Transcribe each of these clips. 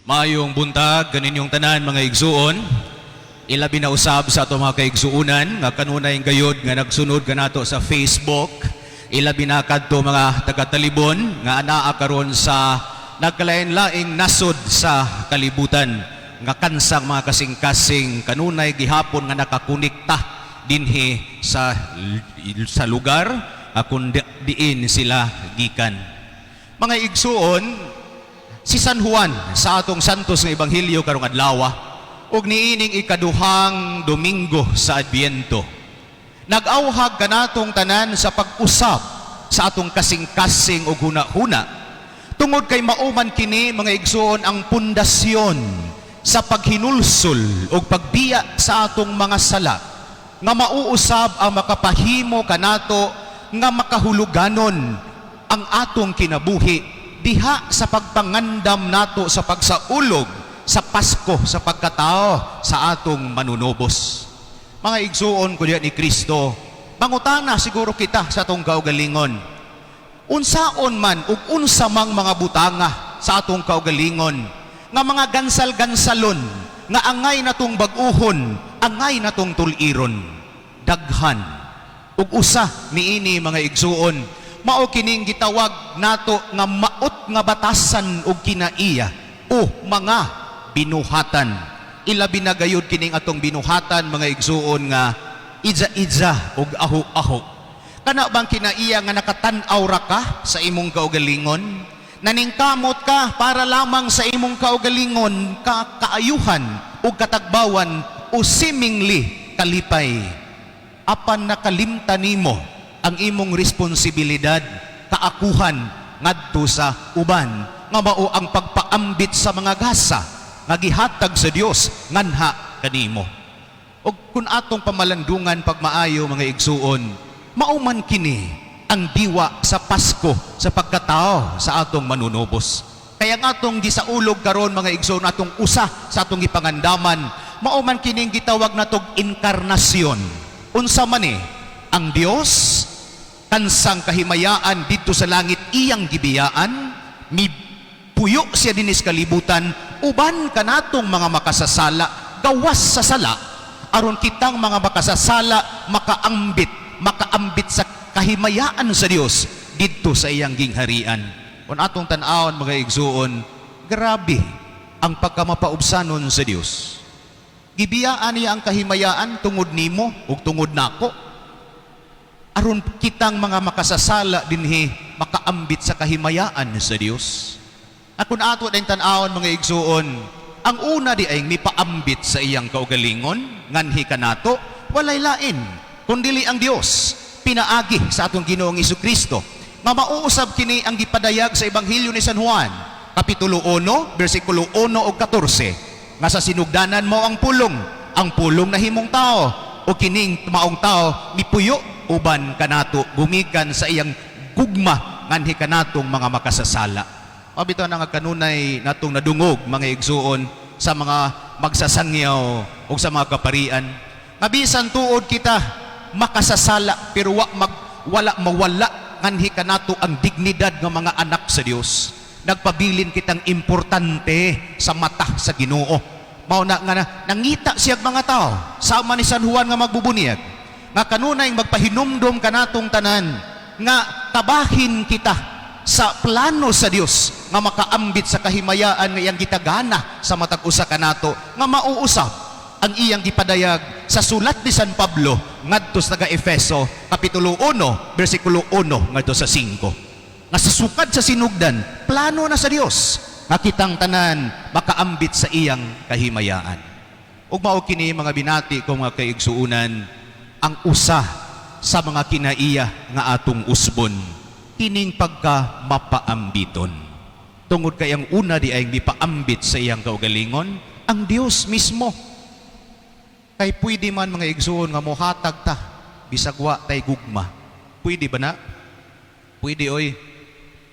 Maayong buntag kaninyong tanan, mga igsuon. Ilabi na usab sa ato mga kaigsuonan nga kanunay gayod nga nagsunod kanato sa Facebook. Ilabi na kadto mga taga-Talibon nga anaa karon sa nagkalain-laing nasod sa kalibutan nga kansang mga kasing-kasing kanunay gihapon nga nakakonekta dinhi sa lugar nga kun diin sila gikan. Mga igsuon, si San Juan sa atong Santos nga Ebanghelyo karong adlaw ug niining ikaduhang Domingo sa Adbyento, nag-awhag kanatong tanan sa pag-usab sa atong kasing-kasing ug huna-huna tungod kay mao man kini, mga igsuon, ang pundasyon sa paghinulsol ug pagbiya sa atong mga sala nga mauusab ang makapahimo kanato nga makahuluganon ang atong kinabuhi diha sa pagpangandam nato sa pagsaulog sa Pasko sa pagkatao sa atong Manunubos. Mga igsuon ko diha ni Kristo, mangutana siguro kita sa atong kaugalingon. Unsaon man ug unsa mang mga butanga sa atong kaugalingon nga mga gansal-gansalon nga angay natong bag-uhon, angay natong tuliron? Daghan. Ug usa niini, mga igsuon, mao kining gitawag nato nga maot nga batasan ug kinaiya o mga binuhatan. Ilabi na gayud kining atong binuhatan, mga igsuon, nga ija-ija ug aho-aho. Kana bang kinaiya nga nakatan-aw ra ka sa imong kaugalingon, naningkamot ka para lamang sa imong kaugalingon ka kaayuhan ug katagbawan o seemingly kalipay, apan nakalimtan nimo ang imong responsibilidad, kaakuhan ngadto sa uban, nga mao ang pagpaambit sa mga gasa nga gihatag sa Dios nganha kanimo? Ug kung atong pamalandungan pagmaayo, mga igsuon, mao man kini ang diwa sa Pasko sa pagkatao sa atong Manunubos. Kaya ang atong gisaulog karon, mga igsuon, atong usa sa atong gipangandaman, mao man kining gitawag natog inkarnasyon. Unsa man ni? Ang Dios, kansang kahimayaan didto sa langit iyang gibiyaan, mipuyo siya dinis kalibutan uban kanatong mga makasasala, gawas sa sala, aron kitang mga makasasala makaambit sa kahimayaan sa Dios didto sa iyang gingharian. Kung atong tan-awon, mga igsuon, grabe ang pagkamapaubsanon sa Dios. Gibiyaan niya ang kahimayaan tungod nimo ug tungod nako aron kitang mga makasasala dinhi makaambit sa kahimayaan sa Dios. At kung ato din tan-awon, mga igsuon, ang una di ay mipaambit sa iyang kaugalingon nganhi kanato, walay lain kundili ang Dios pinaagi sa atong Ginoong Kristo, nga mauusab kini ang gipadayag sa Ebanghelyo ni San Juan kapitulo 1 bersikulo 1 ug 14, nga sa sinugdanan mao ang Pulong, ang Pulong nahimong tao, o kining maong tao mipuyo uban kanato gumikan sa iyang gugma nganhi kanatong mga makasasala. Mao bitaw na nga kanunay natong nadungog, mga igsuon, sa mga magsasangyaw o sa mga kaparian nga bisan tuod kita makasasala, pero wa mag wala mawala nganhi kanato ang dignidad ng mga anak sa Dios. Nagpabilin kitang importante sa mata sa Ginoo. Mao na nga nangita siya mga tao sama ni San Juan nga magbubuniyag nga kanunay magpahinumdom kanatong tanan nga tabahin kita sa plano sa Dios nga makaambit sa kahimayaan nga iyang gitagana sa matag usa kanato, nga mauusab ang iyang gipadayag sa sulat ni San Pablo ngadto sa taga Efeso kapitulo 1 bersikulo 1 ngadto sa 5, nga sa sukad sa sinugdan plano na sa Dios nga kitang tanan makaambit sa iyang kahimayaan. Ug mao kini, mga binati ko mga kaigsuunan, ang usa sa mga kinaiya nga atong usbon, kining pagka mapaambiton, tungod kay ang una di ay mipaambit sa iyang kaugalingon ang Dios mismo. Kay pwede man, mga igsuon, nga mohatag ta bisag wa tay gugma. Pwede ba na? Pwede oy.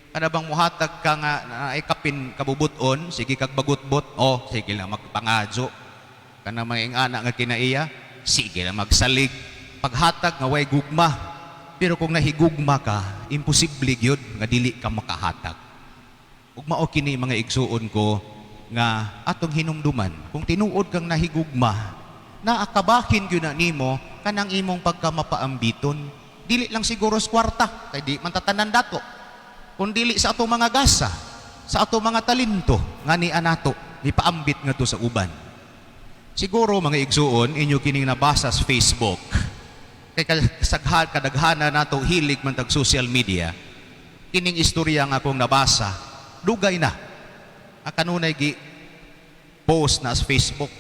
Kana bang mohatag ka nga ay kapin kabubuton, sige kag bagutbot, oh sige lang magpangadyo. Kana mga ingana nga kinaiya, sige lang magsalig. Paghatag nga way gugma. Pero kung nahigugma ka, imposible gyud nga dili ka makahatag. Ug mao kini, mga igsuon ko, nga atong hinumduman. Kung tinuod kang nahigugma, naakabahin gyud na nimo kanang imong pagkamapaambiton. Dili lang siguro sa kwarta, kay di man tatanan dato. Kung dili sa atong mga gasa, sa atong mga talento nga ni anato, mipaambit ngadto sa uban. Siguro, mga igsuon, inyo kining nabasa sa Facebook. Kay kasaghan kadaghana nato hilig man tag social media. Kining istorya nga akong nabasa, dugay na. Ang kanunay gi post na sa Facebook.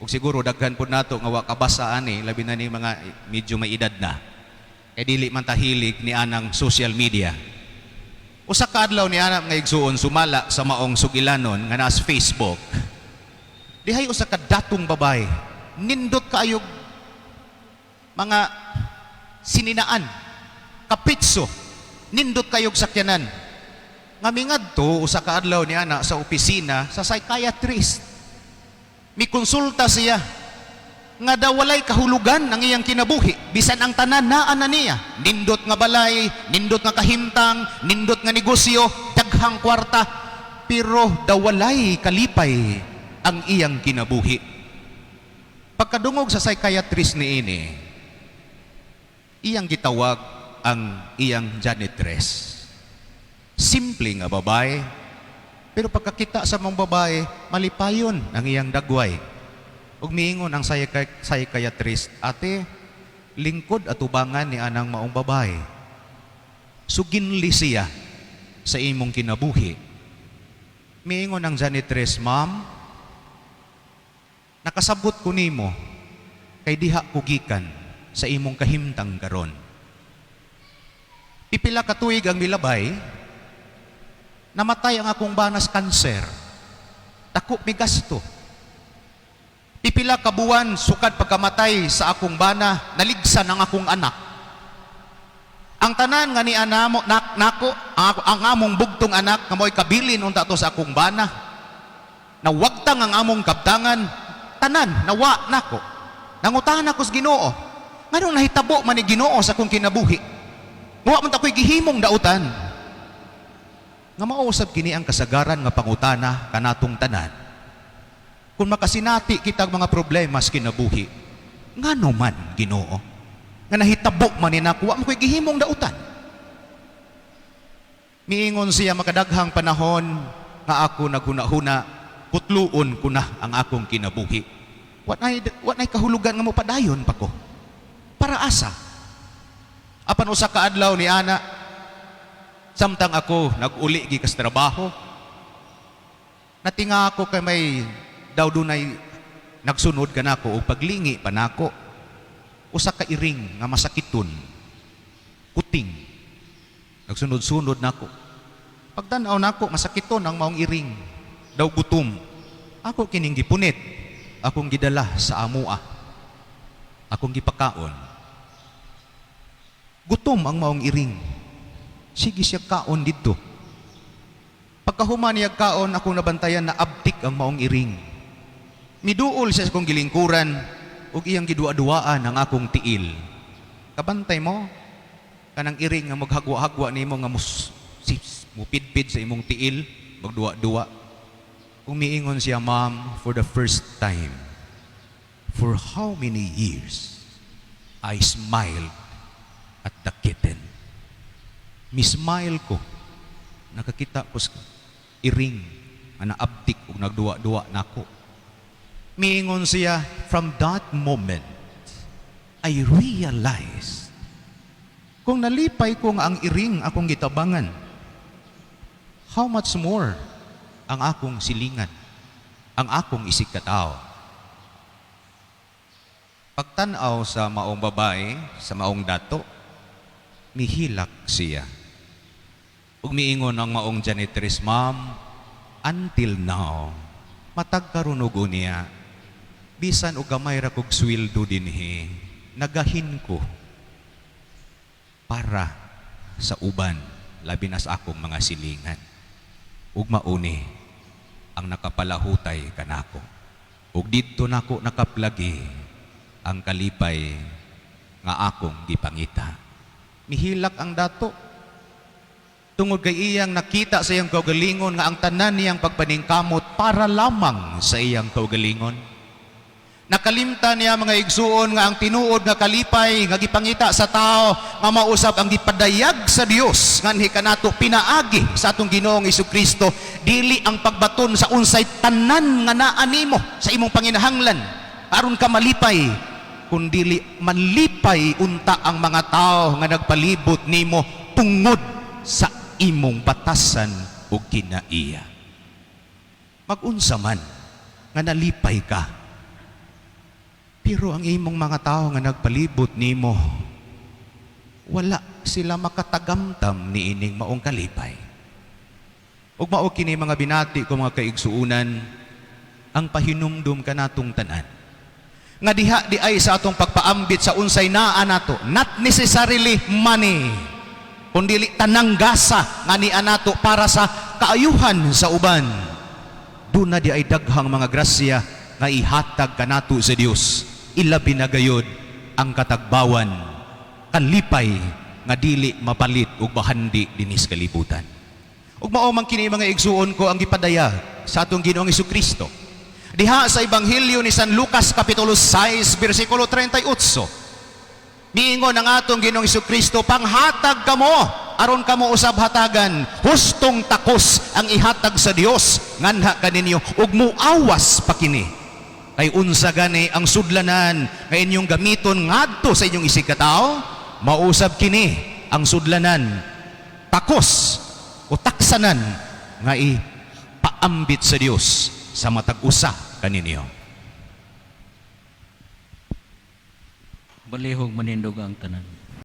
Ug siguro daghan pud nato nga wa kabasa ani, labi na ni mga medyo may edad na. Kay dili man ta hilig ni anang social media. Usa ka adlaw ni ana, mga igsuon, sumala sa maong sugilanon nga naa sa Facebook. Dihay usa ka datong babae, nindot kaayog mga sininaan, kapitso, nindot kayog sakyanan. Nga mingadto usa ka adlaw ni ana sa opisina sa psychiatrist. Mikonsulta siya nga daw walay kahulugan ang iyang kinabuhi bisan ang tanan naa na niya, nindot nga balay, nindot nga kahimtang, nindot nga negosyo, daghang kwarta, pero daw walay kalipay ang iyang kinabuhi. Pagkadungog sa psychiatrist niini, iyang gitawag ang iyang janitress. Simple nga babae, pero pagkakita sa mga babae, malipayon ang iyang dagway. Ug miingon ang psychiatrist, "Ate, lingkod atubangan ni anang maong babae. Suginli siya sa imong kinabuhi." Miingon ang janitress, "Ma'am, nakasabot ko nimo kay diha ko gikan sa imong kahimtang karon. Pipila ka tuig ang milabay, namatay ang akong banas kanser. Dako mi gasto. Pipila ka buwan sukad pagkamatay sa akong bana, naligsan ang akong anak. Ang tanan nga ni anamo nak, nako ang among bugtong anak nga mo'y kabilin unta to sa akong bana. Nawagtang ang among kabtangan, tanan nawa nako. Nangutana ko sa Ginoo. Nganong nahitabo man ni, Ginoo, sa akong kinabuhi? Wa man ta ko'y gihimong dautan." Nga mausab kini ang kasagaran nga pangutana kanatong tanan. Kung makasinati kitag mga problema sa kinabuhi, ngano man, Ginoo? Nga nahitabo man ni nako, wa man ko'y gihimong dautan. Miingon siya, "Makadaghang panahon nga ako naghuna-huna, putluon ko na ang akong kinabuhi. Wa nay kahulugan nga mopadayon pa ko. Para asa? Apan usa ka adlaw ni ana, samtang ako nag-uli gikas trabaho, natinga ako kay may daw dunay nagsunod kanako o paglingi pa nako. Usa ka iring nga masakiton, kuting. Nagsunod-sunod nako. Pagtan-aw nako, masakiton ang maong iring. Daw gutom. Ako kining gipunit. Akong gidala sa amua. Akong gipakaon. Gutom ang maong iring. Sige siya kaon didto. Pagkahuman niya kaon, akong nabantayan na abtik ang maong iring. Miduol siya sa akong gilingkuran ug iyang giduwa-duwaan ang akong tiil. Kabantay mo kanang iring nga maghagwa-hagwa nimo nga mupidpid sa imong tiil, magduwa-duwa. Umiingon siya, 'Ma'am, for the first time, for how many years, I smiled at the kitten. Mi-smile ko. Nakakita ko sa iring nga naabtik ug nagduwa-duwa nako.' Miingon siya, 'From that moment, I realized kung nalipay ko nga ang iring akong gitabangan, how much more ang akong silingan, ang akong isigkatao.'" Pagtanaw sa maong babae, sa maong dato, mihilak siya. Ug miingon ang maong janitress, 'Ma'am, until now, matag karon og unya, bisan og gamay ra kog sweldo dinhi, nagahin ko para sa uban, labi na sa akong mga silingan. Ug mauni ang nakapalahutay kanako. Ug didto nako nakaplagi ang kalipay nga akong gipangita.' Mihilak ang dato. Tungod kay iyang nakita sa iyang kaugalingon nga ang tanan niyang pagpaningkamot para lamang sa iyang kaugalingon. Nakalimtan niya, mga igsuon, nga ang tinuod nga kalipay nga gipangita sa tao nga mausab ang gipadayag sa Dios nganhi kanato pinaagi sa atong Ginoong Kristo, dili ang pagbaton sa unsay tanan nga naa nimo sa imong panginahanglan aron ka malipay, kundili malipay unta ang mga tao nga nagpalibot nimo tungod sa imong batasan ug kinaiya. Magunsa man nga nalipay ka, pero ang imong mga tao nga nagpalibot nimo, wala sila makatagamtam ni ining maong kalipay. Ug mao kini, mga binati ko, mga kaigsuunan, ang pahinumdum kanatong tanan. Nga diha di ay sa atong pagpaambit sa unsay naa nato, not necessarily money, kundi tanang gasa nga niya nato para sa kaayuhan sa uban. Duna di ay daghang mga grasya nga ihatag kanato sa Dios, ilabi na gayod ang katagbawan, kalipay nga dili mapalit ug bahandi dinis kalibutan. Ug mao man kini, mga igsuon ko, ang gipadayag sa atong Ginoong Kristo diha sa Ebanghelyo ni San Lucas kapitulo 6 bersikulo 38. Miingon ang atong Ginoong Kristo, "Panghatag kamo aron kamo usab hatagan. Hustong takos ang ihatag sa Dios nganha kaninyo ug muawas pa kini. Kay unsa gani ang sudlanan nga inyong gamiton ngadto sa inyong isigkatawo, mausab kini ang sudlanan, takos o taksanan nga ipaambit sa Dios sa matag usa kaninyo." Balihog manindog ang tanan.